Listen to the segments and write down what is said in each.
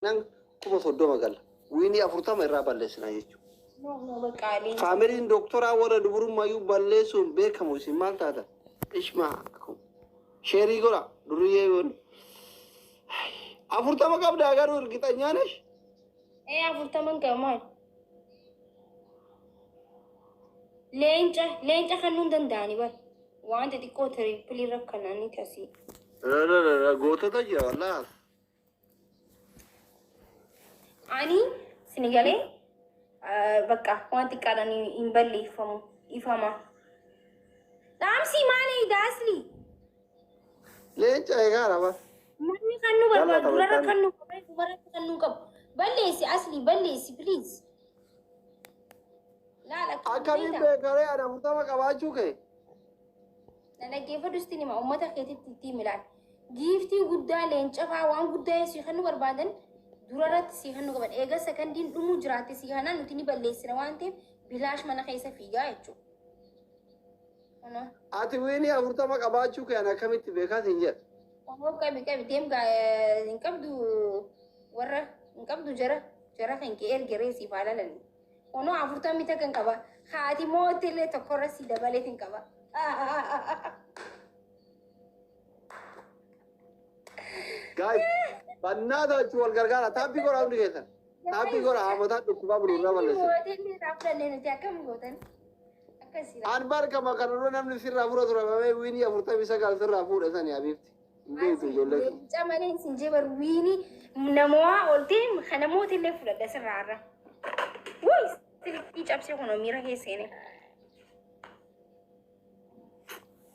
Nan 30,000 gala. Wiinii 40 irraa balleessina jechuudha. No, no, bakka leenca. Faamiliin doktoraa warra duburummayyuu balleessuun beekamu isin maal taatan? Ishmaa sheerii godha duriyyee yoon. 40 qabdaa garuu irgixanyaa nesh? Ee 40n qaba maal? Leenca leenca kennuu hin danda'ani bar. Waan xixiqqoo tiriippilii irra kananii tasii. Gootota jira wallaahi. Ani sini galee bakka waan xiqqaadhaan hin balleeffamu ifama. Dhaamsii maali daasli? Leenca egaa raba. Namni kan nu Jalla barbaadu durarra taphataan. kan nu qabu dubarratti kan nu qabu. Balleessi asli balleessi please. Laala Akkamiin beekaree ani 40 qabaachuu kee? Na dhaggeeffadhu sitti hima uummata keetitti itti himi laal. Giiftii guddaa leenca fa'aa waan guddaa sii kennu barbaadan durarratti sii kennu qaban. Eega sekondiin dhumuu jiraatte sii kanaan nuti ni balleessina waan ta'eef bilaash mana keessa fiigaa jechuudha. Kunoo. Ati wiinii 40 qabaachuu kee ani akkamitti beekaa siin jedha. Kunoo qabi qabi deem gaa hin qabdu warra hin qabdu jara jara kan kee ergeree siif haa lalanii. Kunoo 41 hin qaba. Haati mootti illee tokkorra si dabaleetiin qaba. Guys, bannaata jechuun wal gargaara. Taappii godhaa hundi keessan. Taappii godhaa haamotaa dhukkubaa bulu irraa balleessan. Mootii illee irraa fudhannee nuti akkam gootan? Akkasii. An barkama kana dura namni sirraa fudhatu rabamee wiinii 49 sirraa fuudhe sani habiibti. Hin beektu ijoollee kun. Leenca malee sin jee bar wiinii namoota oltee kana mootii illee fudhadha sirraa irra. Wuy silkii cabsee kunoo miira keessa seene.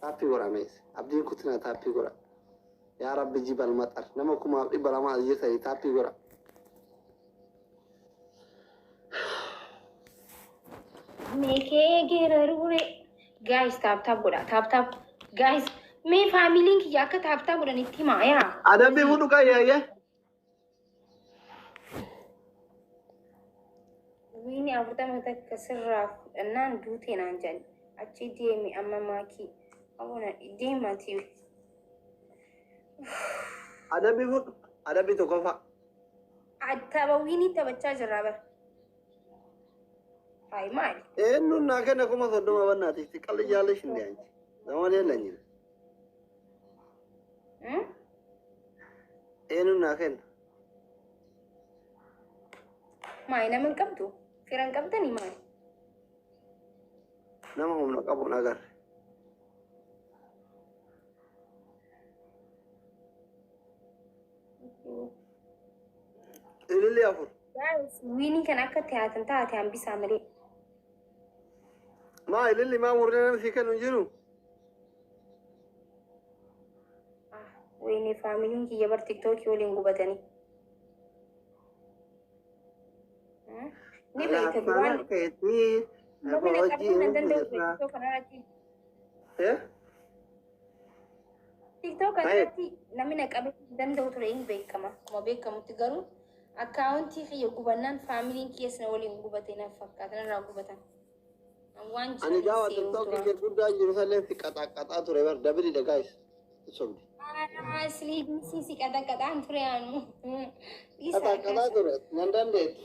Taappii godhaa mees. Abdiin kutinaa taappii godhaa. Yaa Rabbi jibal maxar. Nama 1200 as jirtanii taappii godhaa. Meekee geeraruure. Guys tap tap godha tap tap. Guys mee faamiliin kiyya akka tap tap godhan itti himaa yaa. Adabbii fudhu qayyaayyee. Wiini 41 sirraa fudhannaan duutee naan jedhan. Achi deemi amma maakii. Abuna deemati. Adabbii fudhu. Adabbii tokkoffaa. Tapha wiinii taphachaa jirraa bara. Hayi maali? Eenyuun naa kenna 30,000 bannaati. Qalli jaalli shinde anchi. Nama leellanyi. Eenyuun naa kenna? Maali nama hin qabdu? Fira hin qabdanii maali? Nama humna qabu hin agarre. Ililli afur. Guys, wiinii kan akka taatan taate hambisaa malee. Maa ililli maa murnee namni sii kennu hin jiru? Ah, Wayne faamiliin kiyya bar tiktookii waliin gubatanii. Hmm? Ni beekta duraan keetii namni na qabuu nan danda'u ture tiktook kanarratti. Eh? Tiktook kanarratti namni na qabuu hin danda'u ture hin beekama. Akkuma beekamutti garuu akkaawuntii kiyya gubannaan faamiliin kiyyas na waliin gubate na fakkaata narraa gubatan. Waan Ani jiran gaafa seenu tiktookii tura. kee guddaan jiru sallee si qaxaaqaxaa ture bar dabili dha guys. Sobdi. Asliin si qaxaqaxaan ture anu. Dhiisa Qaxaaqaxaa akkas. ture nan dandeetti.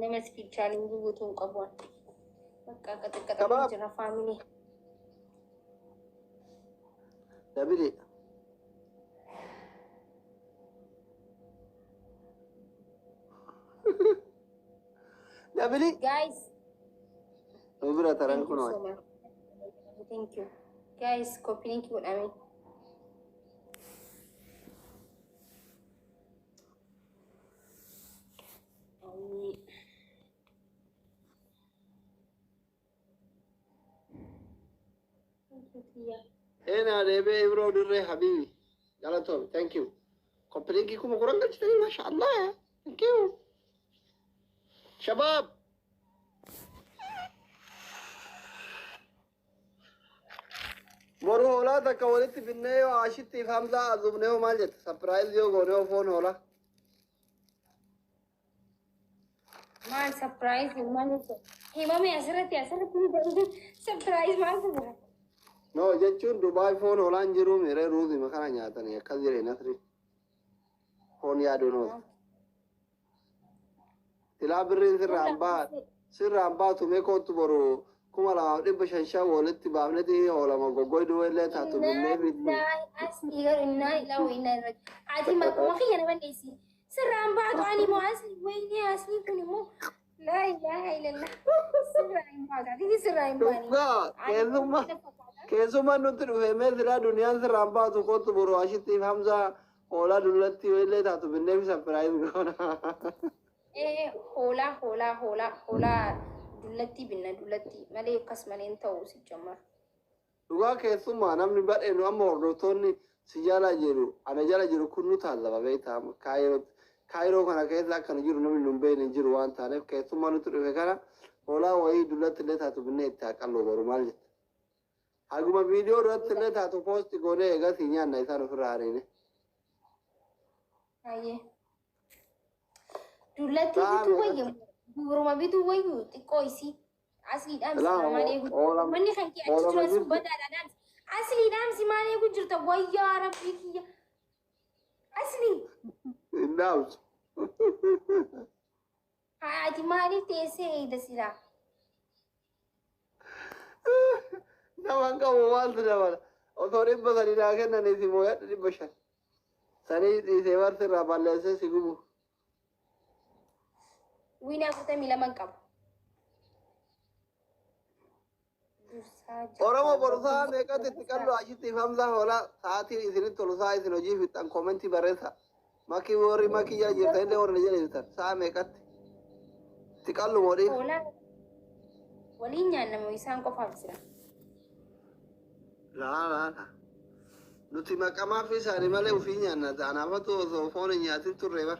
Nama speed challenge guutuu hin qabu. Bakka qaxaqaxamaa Kabaab. jira faamilii. Dabili. Dabili. Guys, Nu bira taran thank you kunoo. so much. Thank you. Guys, copy link godhame. Thank you, Tia. Eenaa deebee Ibroo dirree Habibi. Galatoomi. Thank you. Copy linkii 10,000 galchitanii masha Allah. Thank you. Shabaab. Boru hoolaa takka walitti finnee yoo Ashittiif Hamzaa azubnee hoo maal jetta? Sapiraayiz yoo goone hoo foon hoolaa. Maal surprise maal jechuudha? Himame asirratti asirratti ni ta'e surprise maaltu jira? No jechuun Dubaay foon hoolaan jiru miree ruuzima kana nyaatanii akkas jedhe Nasri. Foon yaaduun ooltu. Silaa birriin sirraan baa sirraan baatu mee kootu boru 2500 walitti baafneti hoolama goggoyduu illee taatu binnee bitti. Asii garuu innaa ilaa wayinaa irra. Ati maquma kiyya nama dheessi. Sirraan baatu ani immoo asii wayinee asii kun immoo laa ilaaha illallah. Sirraa hin baatu. Ati sirraa hin baani. Dhugaa keessummaa keessummaan nutti dhufe mee silaa duniyaan sirraan baatu kootu boru ashittiif Hamzaa hoolaa dullatti illee taatu binnee fi surprise goona. Ee, hoolaa hoolaa hoolaa hoolaa dullatti binna, dullatti malee akkas malee hin ta'u si jammar. Dhugaa keessumaa namni badheenu amma hordoftoonni si jala jiru ana jala jiru kun nu taallaba beektaa. Kaayiroo kana keessa akka nu jiru namni nu hin beekne hin jiru waan taaneef keessummaa nutti dhufe kana hoolaa wayii dullatti illee taatu binnee itti haa qalloo boru, maal jetta? Haguma viidiyoo irratti illee taatu post goonee eegas nyaanna isaan ofirraa ariine. Baay'ee. Dullatti Sa'a bituu meeqatti? wayyu, dubruma bituu wayyu xiqqoo isii. Asii dhaamsi maal eegu? Hoolama Manni kan kee achi hoolama jiran sun jirti. badaadha dhaamsi. Asii dhaamsi maal eegu jirta? Wayyaa rabbii kiyya. Asli. Hin dhaamsu. Haa, ati maaliif teessee eegda silaa? Nama hin qabu maaltu dabala? Osoo 300 naa kennanii si mooyadhu 500. Sanii dhiisee barsi irraa balleessee si gubu. Wiina 42 hin qabu. Dursaa jira. Oromoo, boru sa'a meeqatti itti qallu achitti Hamzaa hoolaa? Sa'aatiin isinitti tolu, sa'a isin hojii fixxan comment barreessa. Makii, warri makii jala jirtan illee, warri jala jirtan, sa'a meeqatti itti qallu moo dhiif? Hoolaa waliin nyaannamu isaan qofaaf jira. Laa laa laa. Nuti maqamaa fi isaanii malee ofii nyaanna. Anaafatu osoo foon hin nyaatin turre bar.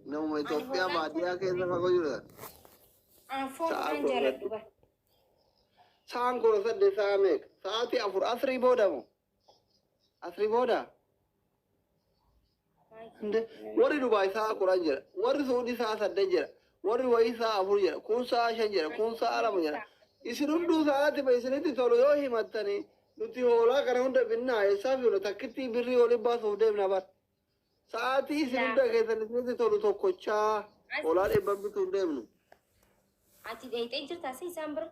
Namuma Itoophiyaa baadiyyaa keessa fagoo jiru. An foon Sa'a kan kudha jaaladhu bar. Sa'aan 18 sa'a meeqa? Sa'aatii 4 asrii booda moo? Asrii booda? Inde warri Dubaay sa'a 10 jedha. Warri Suudii sa'a 8 jedha. Warri wayii sa'a 4 jedha. Kun sa'a 5 jedha. Kun sa'a 2 jedha. Isin hunduu sa'aati isinitti tolu yoo himattanii nuti hoolaa kana hunda binnaa eessaa fiinu takkitti birrii waliin baasuuf deemna bar. Sa'aatii isin hunda keessan isinitti tolu tokkochaa hoolaa dhibban bituun deemnu. Ati dheeyxee jirtaa si isaan bira?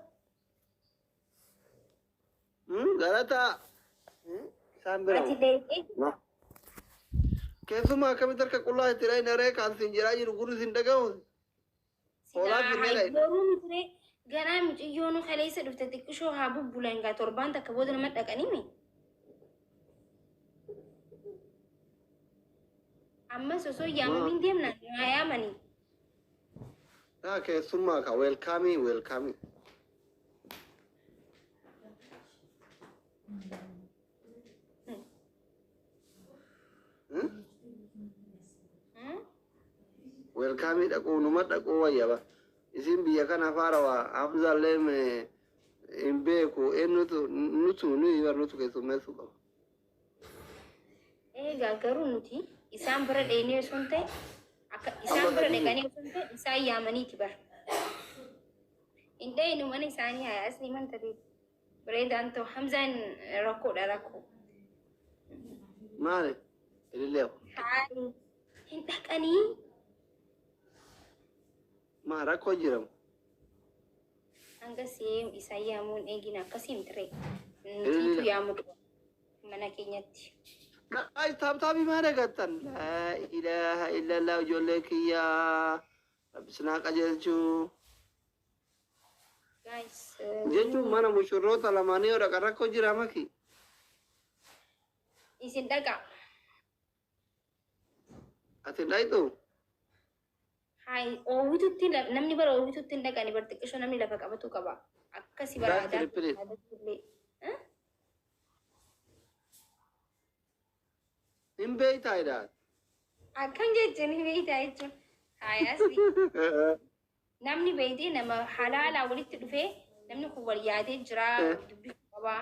Galataa isaan bira. Ati dheeyxee jirtaa? Keessumaa akkamitti harka qullaa itti dhayna ree? Kan sin jedhaa jiru gurri sin dhaga'u. Hoolaa finnee dhayna. Boruu mitire ganaa mucayyoon kaleessa dhufte xiqqishoo haa bubbulan gaa, torbaan takka booda nama dhaqanii mi? Ammas osoo yaamamiin deemna, haa yaamanii. Naa keessummaa ka welcome, welcome. Welcome dhaquu numa dhaquu wayya ba. Isin biyya kana faara Hamzaallee hin beeku, eenyutu nutu nuyi bar nutu keessummeessuu qaba. Egaa garuu nuti isaan bira dheenee osoo hin ta'e, akka isaan bira dhaqanii osoo hin ta'e, isaan yaamaniiti bara. Hin dhayinu mana isaanii haa asli man ta'e bareedaan ta'u Hamzaan rakkoodha rakkoo. Maali? Ilillee. Haa, hin dhaqanii. Maa rakkoo jiramu? Hanga see isaan yaamuun eegina akkasii miti ree. Nutiitu yaamuu qaba mana keenyatti. Guys, tap tapii maa dagattan? Laa ilaaha illallah, ijoollee kiyyaa. Rabbi sinaa qajeelchuu. Guys. Jechuun mana mushurroota lamaanii yoo dhaqan rakkoo jira maki. Isin dhaqa. Ati dhayxu? Hai, oowwitutti namni bara oowwitutti hin dhaqani bar, xiqqishoo namni lafa qabatu qaba. Akkasi bara Guys, aadaa triple. illee. Hin beeytaa jedhaa. Akkam jechuun ni beeytaa jechuun. Hai, asli. Namni beeytee nama halaalaa walitti dhufee namni kun wal yaadee jira, dubbisuu qaba.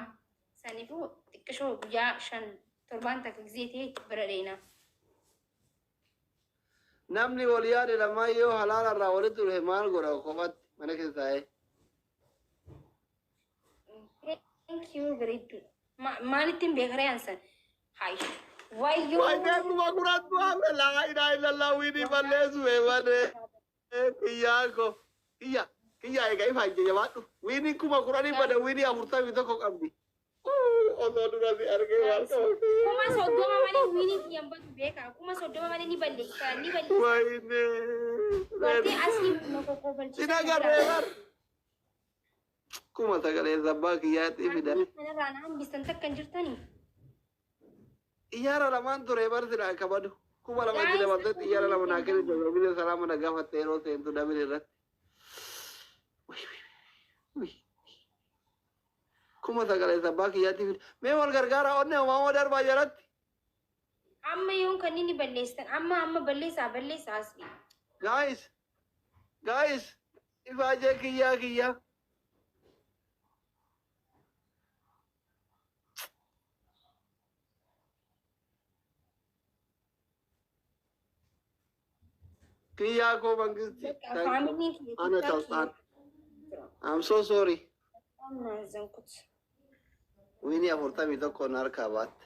Saniifuu xiqqishoo guyyaa 5 torbaan takka gizee ta'e bira dheena. Namni wal yaade lamaan yoo halaala irraa walitti dhufe maal godha kophatti mana keessa taa'ee? Thank you bareedduu. Maalittiin beekaree ansan? Hayi. Wayyoo. Wayyee 10,000tu hafe. Laa ilaaha illallah, wiinii balleessu beekame. Kiyyaa ko. Kiyya. Kiyya egaa ifa ija jabaadhu. Wiinii 10,000 bada, wiinii 41 qabdi. Osoo dura si argee maal qaba? 30,000 malee wiinii kiyyan badu beekaa. 30,000 malee ni balleessa. Ni balleessa. Wayne. Gartee asii na kokkoofalchiisa. Sin agarree bar. 9,000 zabbaa kiyyaatti fidame. Kanarraa na hambistan takka hin jirtanii. Xiyyaara lamaan ture bar silaa akka badu. 2,000 itti dabaltee xiyyaara lama naa kennite, bile salaama na gaafatte yeroo seentu dabile irratti. 9,000 zabbaa kiyyaatti fide. Mee wal gargaara, onnee homaa darbaa jalatti. Amma yoon kan inni balleessitan, amma amma balleessaa, balleessaa asii. Guys, guys, ifaajee kiyyaa kiyyaa. Kiyyaa koo mangisti. Bakka faamiliin kiyya Ana TikTok talxaan. I'm so sorry. Amma zankut. Wiinii 41 na harkaa baatte.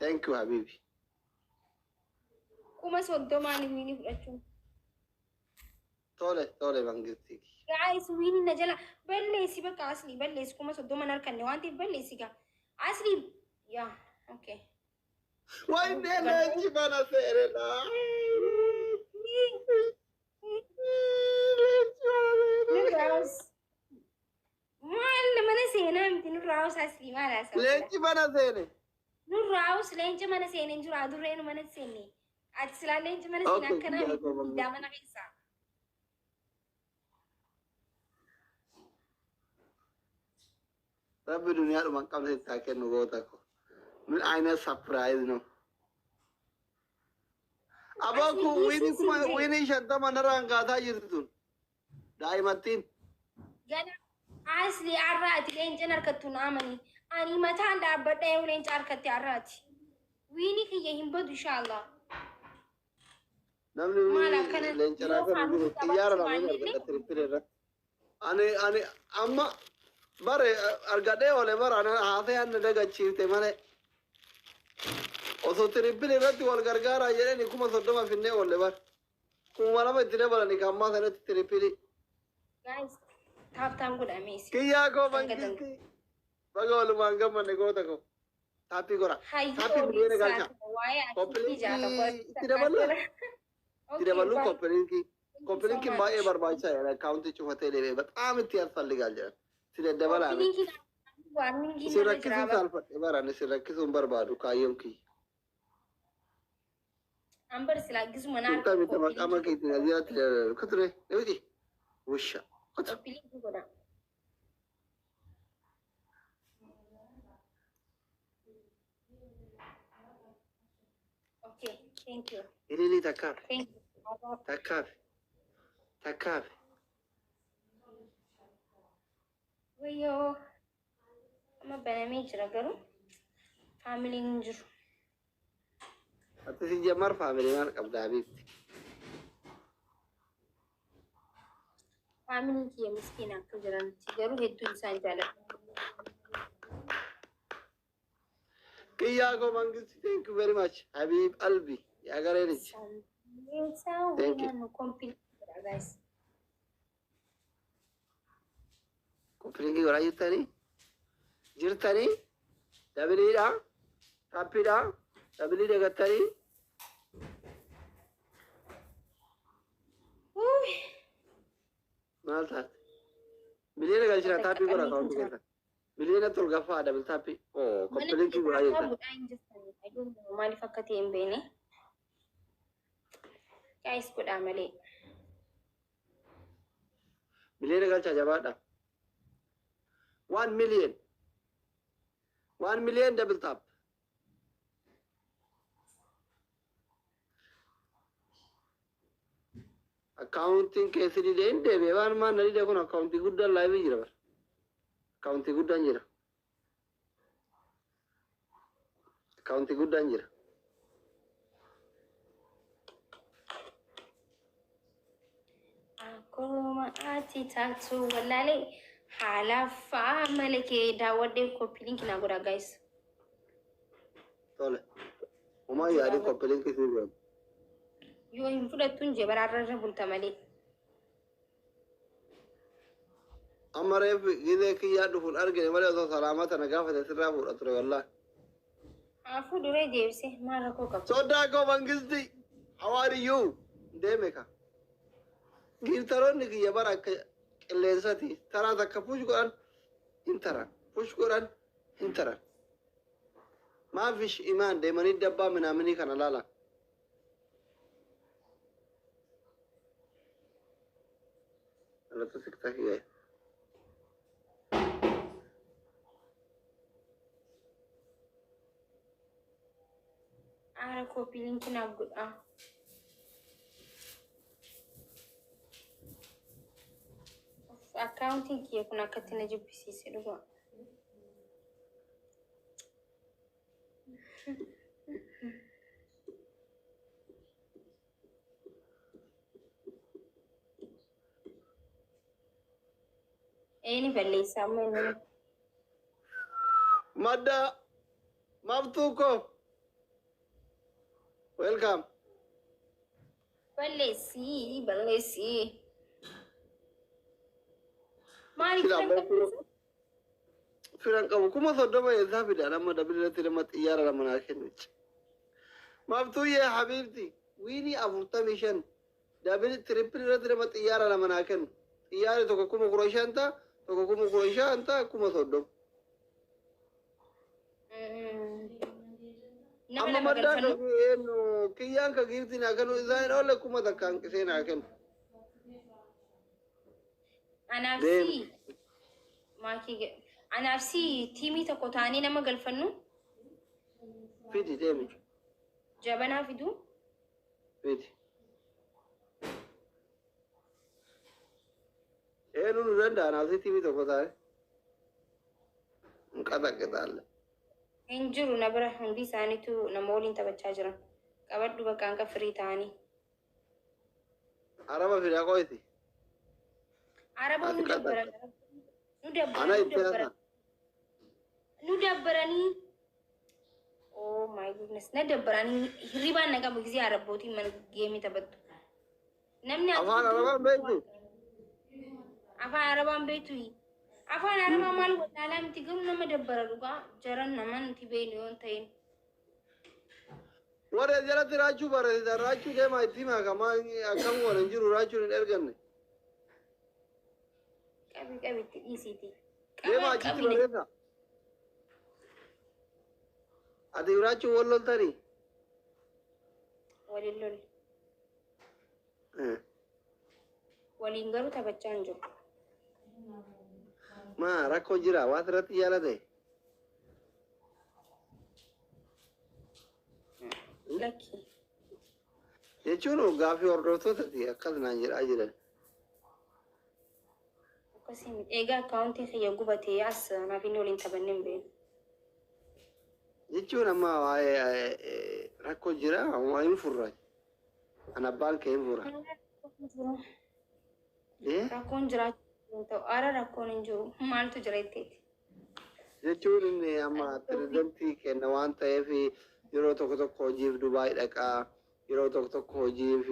Thank you habibi. 30,000n wiinii fudhachuun. Tole tole, mangisti. Guys, wiinii na jala balleessi, bakka asli balleessi, 30,000 harkanne waan ta'eef balleessi gaa. Asli yaa, okay. Wayne, leenci mana seenedha. Leenci mana seene. Nurraawus. Maal mana seenaa miti, nurraawus asli maal haasawaa? Leenci mana seene. Nurraawus, leenci mana seenee hin jiru, adurreenu mana seenne. Ati silaa leenci mana seenaa Okay, akkanaa kiyyaa miti koo mangisti. fiidaa mana keessaa. Rabbi duniyaadhuma hin qabne sitti haa kennu, goota ko. ምን አይነት surprise ነው? Aboo Asli kun wiinii dhiisii kuma siin jee. wiinii 50 narraan gaataa jirti tun. Daa'imattiin. Gana asli har'aati leencaan harkattu na amani. Ani mataan dhaabbadha yoo leenca harkatte har'aati. Wiinii kiyya hin badu inshaallah. Namni Maal wiinii akkana leenca yoo naa kennu jiru faamilii xiyyaara qabaachuu lama baannellee argadha triple irratti. Ani amma bare argadhee oole bara haasee hanna dagachiifte malee. Osoo triple irratti wal gargaaraa jedhani 30,000 finnee oolle bar. 2,000 itti dabalani kan ammaa sanatti triple. Guys, tap tap godhamee si. Kiyyaa koo Hanga mangisti. Baga walumaan gammanne, goota koo. Taappii godha. Hayyuu Taappii miliyoona galcha. waa'ee Copy artistii jaata linkii itti dabaluu? Itti dabaluu copy linkii. Copy linkiin baay'ee barbaachisaadha. Akkaawuntii cufatee deebi'e በጣም itti ያስፈልጋል jedhan. Si daddabalaa. Si rakkisuun saalfadhe baraan si rakkisuun barbaadu kaayyoon kiyya. Ambar silaa gisuma naa Sultaa miti maqaa keetiin asirratti kuture namichi wusha kutu. Copy linkii godha. Okay, thank you. Ililii takkaafe Thank you. takkaafe takkaafe. Wayyoo. Amma banamee jira garuu faamiliin hin jiru. Ati si jammar faamilii maal qabda habiibti? Faamiliin kiyya miskiina akka jiranitti garuu hedduun isaan jaalladha. Kiyyaa koo mangisti, thank you very much habiib qalbi የሀገሬ ልጅ። Thank you. Guys. Copy linkii godhaa jirtanii jirtanii, doubleiidha, taappiidha, doubleii dagattanii. Uy, Maal taate? Miliyoona galchina, taappii godhaa kaawwantu keessa miliyoona tolgaffaa double taappii oo copy linkii godhaa jirtan. Godhaa hin jirtanii. I don't know maaliif akka ta'e hin beekne. Guys, godhaa malee. Miliyoona galchaa, jabaadha. 1 million, 1 million double tap. Akkaawuntiin keessi didee hin deebi'e, waan maan na dide kun? Akkaawuntii guddaan liveii jira bara. Akkaawuntii guddaan jira. Akkaawuntii guddaan jira. Akkuma ati taatu wallaalee Haala mala kee daawwadhee copy link naa godhaa, guys. Tole. Homaa yaadii, copy link sii godha. Yoo hin fudhattuun jee baraarra irra bulta malee. Amma reef gizee kiyyaa dhufuun argine malee osoo salaamata na gaafate sirraa fuudha ture, wallaahi. Haa fuudhuree deebisee, maal rakkoo qabu? Sodaa koo Mangisti, how are you? Deeme ka. Gifteroonni kiyya bara akka qilleensati, taraa takka push godhan hin taran, push godhan hin taran. Maafish imaan deemanii dabbaa minaaminii kana laala. Alatu sikta kiyya. Aara, copy link naaf godhaa. Akkaawuntiin kiyya kun akkatti na jibbisiise dhugaa. Eeni balleessaa amma inni. Madda maftuu koo. Welcome. Balleessii, balleessii. Maaliif Sila firan qabdu? Firan qabu, 30,000 eessaa fidan? Amma dabiliratti nama xiyyaara lama naa kennu. Maftuuyyee habiibti, win 45, double triple irratti nama xiyyaara lama naa kennu. Xiyyaarri tokko 15,000 ta'a, tokko 15,000 ta'a, 30,000. Nama Amma lama maddaan galfannu. eenyu kiyyaan ka giifti naa kennu isaan hin oolle, 1,000 hanqisee naa kennu. Anaaf Deem. si maakii, anaaf si tiimii tokko ta'anii nama galfannu. Fidi, deemi. Jabanaa fidu. Fidi. Eenyu nu danda'a naaf si tiimii tokko taa'e? Hin qaxaqixaalle. Hin jiru na bira, hundi isaaniitu nama waliin taphachaa jiran. Qabadhu bakka hanqa firii ta'anii. Araba fidaa qo'iti. Araba Ati nu dabbaran. Nu dabbaran. Ana Nu itti dabbaran. haasa. Nu dabbaranii. Oh my goodness. Na dabbaranii, hirribaan na qabu gisee arabbootiin mana geemii taphattu. Namni Afaan Arabaan beektu? Afaan Arabaan beektu. Afaan Arabaa maal wallaalaa miti, garuu nama dabbara dhugaa jaran nama nuti beeknu yoo hin ta'in. Warra jalatti raachuu barreessitan, raachuu deemaa itti himaa, kamaa akkam waliin jiru, raachuun hin erganne. Qabi, qabi, itti dhiisiiti. Deemaa Qaba achitti qabi. barreessa. Ati raachuu wal loltanii? Waliin lolle. Waliin garuu taphachaa hin jiru. Maa rakkoo jira waan irratti jaalate? Lakki. Jechuun gaaffii hordoftootati akkas naan jedhaa jiran. Akkasii miti. Egaa akkaawuntiin kiyya gubatee as naaf inni waliin taphannee hin beeknu. Jechuun amma waa'ee rakkoo jira, waa hin furra. An abbaan kee hin fura. Rakkoon jiraachuu hin ta'u. Ara rakkoon hin jiru. Maaltu jira jetteeti? Jechuun inni amma pirezidantii kenna waan ta'eef yeroo tokko tokko hojiif Dubaay dhaqaa, yeroo tokko tokko hojiif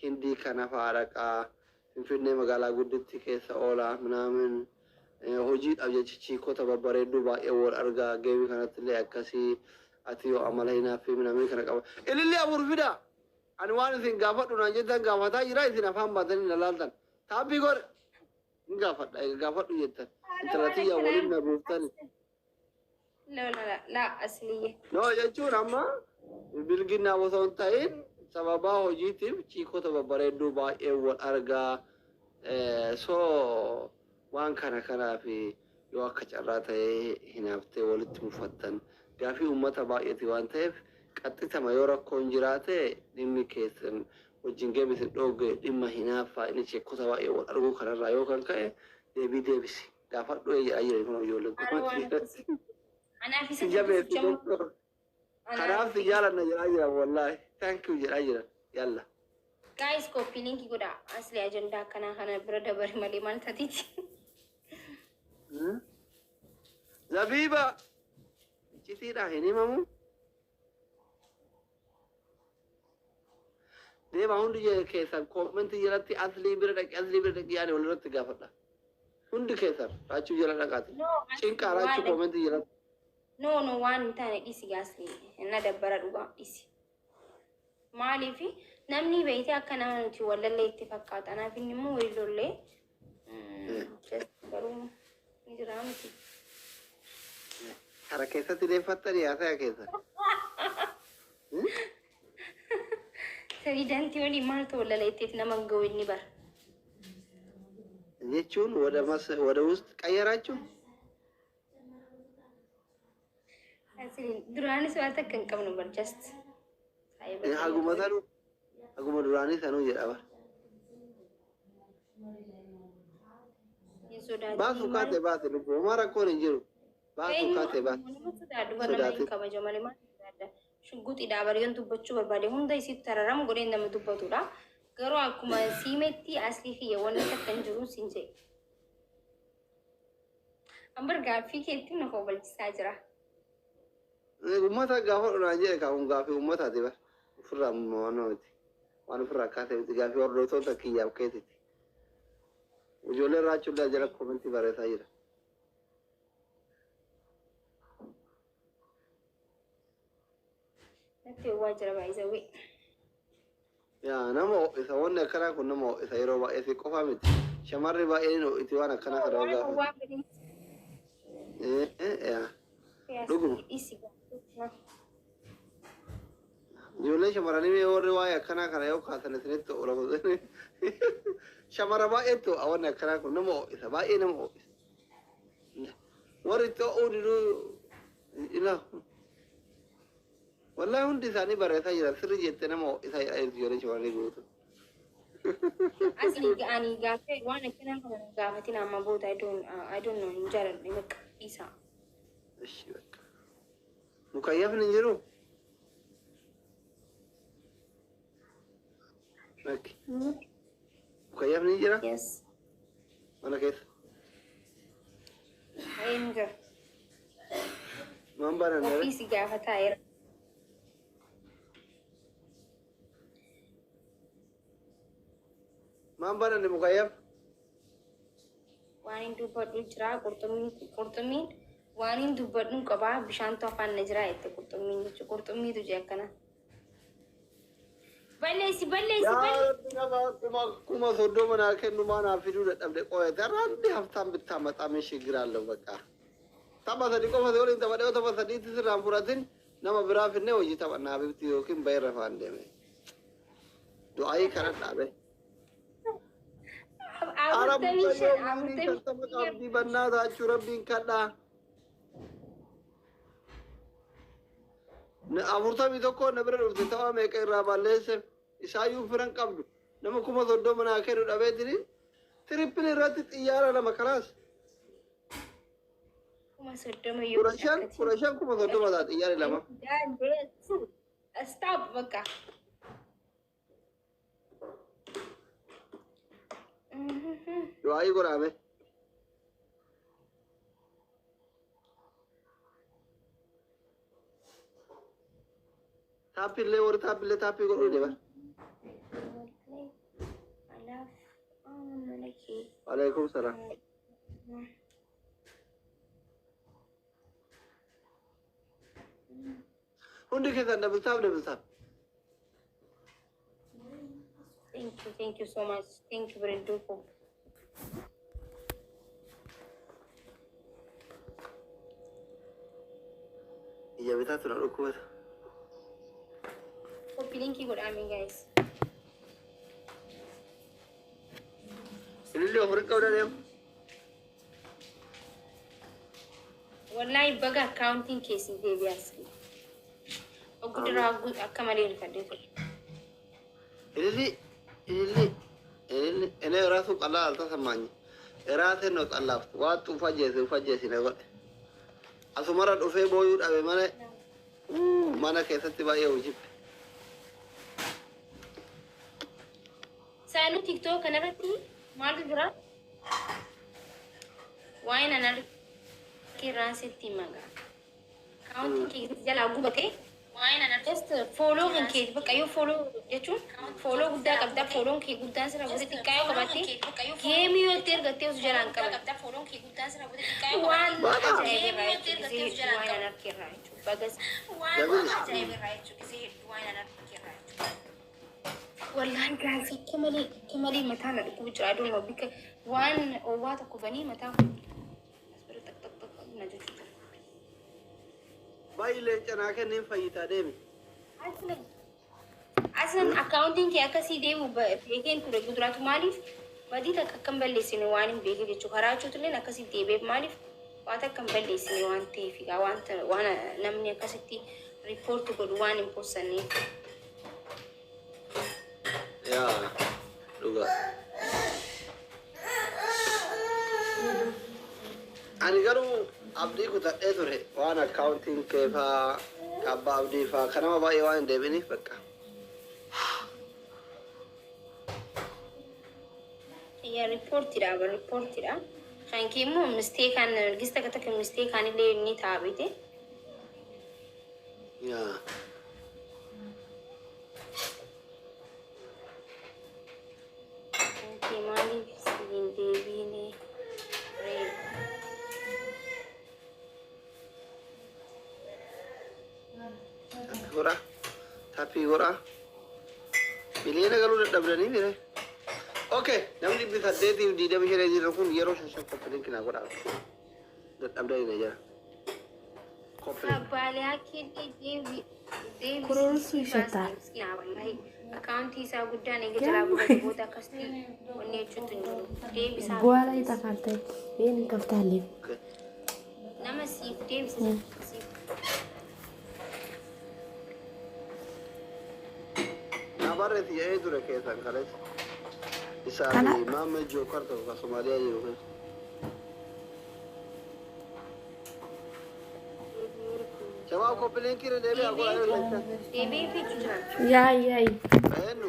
Hindii kana fa'aa dhaqaa, Finfinnee magaalaa gudditti keessa oola minaamin, hojiidhaaf jecha chiikota babbareedduu baay'ee wal argaa, geemii kanatti illee akkasii, ati yoo amala hinaaffii minaamin kana qaba. Ilillee afur fidaa! Ani waan isin gaafadhu naan jettan gaafataa jira, isin afaan baatanii na laaltan. Taabbii godhe! Hin gaafadha, egaa gaafadhu jettan. Intala tiyyaa waliin na buuftani. La la la, asliyye. No, jechuun amma bilginnaa osoo hin ta'in sababaa hojiitiif chiikota babbareedduu baay'ee wal argaa. So waan kana kanaaf yoo akka carraa ta'ee hinaaftee walitti mufattan, gaafii uummata baay'eeti waan ta'eef, qaxxitama yoo rakkoon jiraate, dhimmi keessan wajjin geemi isin dhoogge dhimma hinaaffaa inni chiikota baay'ee wal arguu kanarraa yoo kan ka'e, deebii deebisi gaafadhu jedhaa jiran kun ijoolleen Ara waan kun. akkasii. Anaaf isa Si jabeessi jechuu. doktor. Kanaaf si jaalanna jedhaa jiran, wallaahi. Thank you jedhaa jiran. Yalla. Guys, copy link godha. Asli ajandaa akkanaa kana bira dabare malee maal tatiiti? Zabiiba iccitiidha hin himamu. Deema hundi keessan koomentii jalatti aslii bira dhaqi, aslii bira dhaqi, yaani walirratti gaafadha. Hundi keessan raachuu jala dhaqaati. No, Cinqaa raachuu koomentii jalatti. No, no, waan hin taane dhisi gaasni na dabbara dhugaa dhisi. Maaliif namni beeyte akka nama nuti walallee itti fakkaata. Anaaf inni immoo walii lollee garuu ni jira miti. Kara keessatti deeffattanii haasaya keessa. Pirezidaantii waliin maaltu walala itteet nama ga'u inni bara. Jechuun ወደ ወደ ውስጥ ቀየራችሁ። Duraanis waan takka hin qabnu bar just. Haguma sanuu, haguma duraanii sanuu jedha bara. Hin sodaatin. Baasu kaate baate lubbu homaa rakkoon hin jiru. Baasu kaate baate. Nama sodaadhu bara nama hin kabaja malee maal sodaadha. Shugguxiidha bari yoon dubbachuu barbaade hunda isitti tararamu godhee nama dubbatudha. Garuu akkuma siimetti aslii kiyya wanni takka hin jiru siin jedhe. Ambar gaaffii keetti na kobalchisaa jira. Uummata gaafa dhunaan jedhe kaa'uun gaaffii uummataati bara. Ofirraa waan miti. Waan ofirraa kaasee miti, gaaffii hordoftoota kiyyaaf keetiiti. Ijoolleen raachuullee jala koomentii barreessaa jira. Natti ho'aa jira baay'isawee. Yaa nama ho'isa, wanni akkanaa kun nama ho'isa yeroo baay'ee, si qofa miti. Shamarri baay'een ho'iti waan akkanaa kana Waan gaafa. ho'aa fedhin. Yaa. Dhuguma. Dhisi. Ijoollee shamarranii mee warri waa'ee akkanaa kana yoo kaasan isinitti ola. Shamara baay'eetu ho'a, wanni akkanaa kun nama ho'isa, baay'ee nama ho'isa. Warri itti ho'uu diduu ilaa. Wallahi hundi isaanii barreessaa jiran, sirri jettee nama ho'isa ijoollee shamarranii guutu. Asli ani gaaffii waan akkanaa kana gaafatin amma booda I don't know, hin jaaladhu bakka dhiisa. እሺ በቃ mukayyafni hin jiru? Lakki. Mukayyafni hin jira? Yes. Mana keessa. Hin jira. Maan banan? Ofii si gaafataa jira. Maan bananne mukayyaf? Waan hin dubbadhu jira, qurxummiin waan hin dubbadhu qabaa, bishaantu afaan na jira jette qurxummiin jechuudha. Qurxummiitu jee akkana. Balleessi, balleessi, Yaa balleessi. Rabbi, nama 30,000 naa kennu maa naa fiduu dadhabde? Qoyate har'aanni haftaan bittaa maxaamee shigira አለው በቃ. Tapha sadi qofa si waliin taphadhee, tapha sadiitti sirraan fudhatin, nama biraa finnee hojii taphannaa habibti, yookiin bayirra faan deeme. Du'aayii kana dhaabe. 45, 50 45. Qabdii bannaa taachuu rabbiin kadhaa. 41 na bira dhufte, tapha meeqa irraa balleesse, isaayyuu firan qabdu, nama 30,000 naa kennu dhabeetini triple irratti xiyyaara lama kalaas. 30,000 yoo 15, 15, 30,000 ta'a xiyyaarri lama. Stop bakka. Du'aayii godhaame. Taappiillee warri taappiillee taappii godhuu deema. Alaaf mana kee. Waalaikum salaam. Hundi keessan double tap, double tap. Thank you, thank you so much. Thank you, Brenduko. Ija bitaatu na dhukkubata. Copy linkii godhaame guys. Ililli ofurii qabda deemu. Wallahi baga akkaawuntiin keessi deebi'as. Oggu duraa akka malee rifadhee ture. Ililli, ililli, ililli. እኔ ራሱ ቀላል አልተሰማኝም። ራሴን ነው ጠላፍት ዋጡ ፈጀሲ ፈጀሲ na godhe. Asumarra dhufee booyuu dhabe malee mana keessatti baay'ee hojii. Saanuu TikTok kanarratti maaltu jira? Waa'ee nan argirraan sitti magaa. Akkaawuntiin kee jalaa gubate. Just follow kan kee bakka yoo follow jechuun follow guddaa qabda, follown kee guddaan sirra buute, xiqqaa yoo qabaatte, game yoo itti ergattee osoo jalaan qaban. Waan ajaa'ibirraa jechuudha, gisee hedduu waan an argirraa jechuudha. Bagas Jabina. Wallahi guys, akka malee mataa na dhukkubu jira. I don't know, bika waan oowwaa tokko banii mataa kun as bira tak tak tak na jechuudha. Baay'ee leenca naa kenneen fayyitaa deemi. Aslan akkaawuntiin kee akkasii deemu beekeen ture guduraatu. Maaliif badii takka akka hin balleessine waan hin beekne jechuudha. Karaa jechuutillee akkasii deebi'eef, maaliif waan takka hin balleessine waan ta'eef, egaa wanta waan namni akkasitti report godhu waan hin postanneef. Yaa, dhugaa. Ani garuu abdii kutadhee ture, waan akkaawuntiin kee faa, abbaa abdii faa kanama baay'ee waan hin deebiniif bakka. Yaa, reportiidha, reportiidha. Kan kee immoo mistakeaan gis takka takka mistakeaan illee ni ta'a beete. Yaa. Kan kee maaliif si hin deebiine ree? Tap godhaa. Tap godhaa. Miliyoona galuu dadhabdanii mire. Okay, namni 825 jiran kun yeroo shan shan copy link naa godhaa. Dadhabdanii na jira. Copy link. Abbaalee akkeellee deebi Kuruursu ይሸታል። Akkaawuntii isaa guddaan eega jalaa gubate booda akkasitti wanni jechuutu hin jiru. Deebisaa. በኋላ ይጠፋል። ተይ ይሄን እንከፍታለን። Okay. Nama siif deebisa siif. Na barreessi jedhee ture keessan kaleessa. Isaa Kana fi Maammed Jookar tokko kan Somaaliyaa jiru keessa. Shabaab, copy linkii irra deebi'aa godhaa. Deebi'ee fiichu jira. ያይ ያይ Eenyu?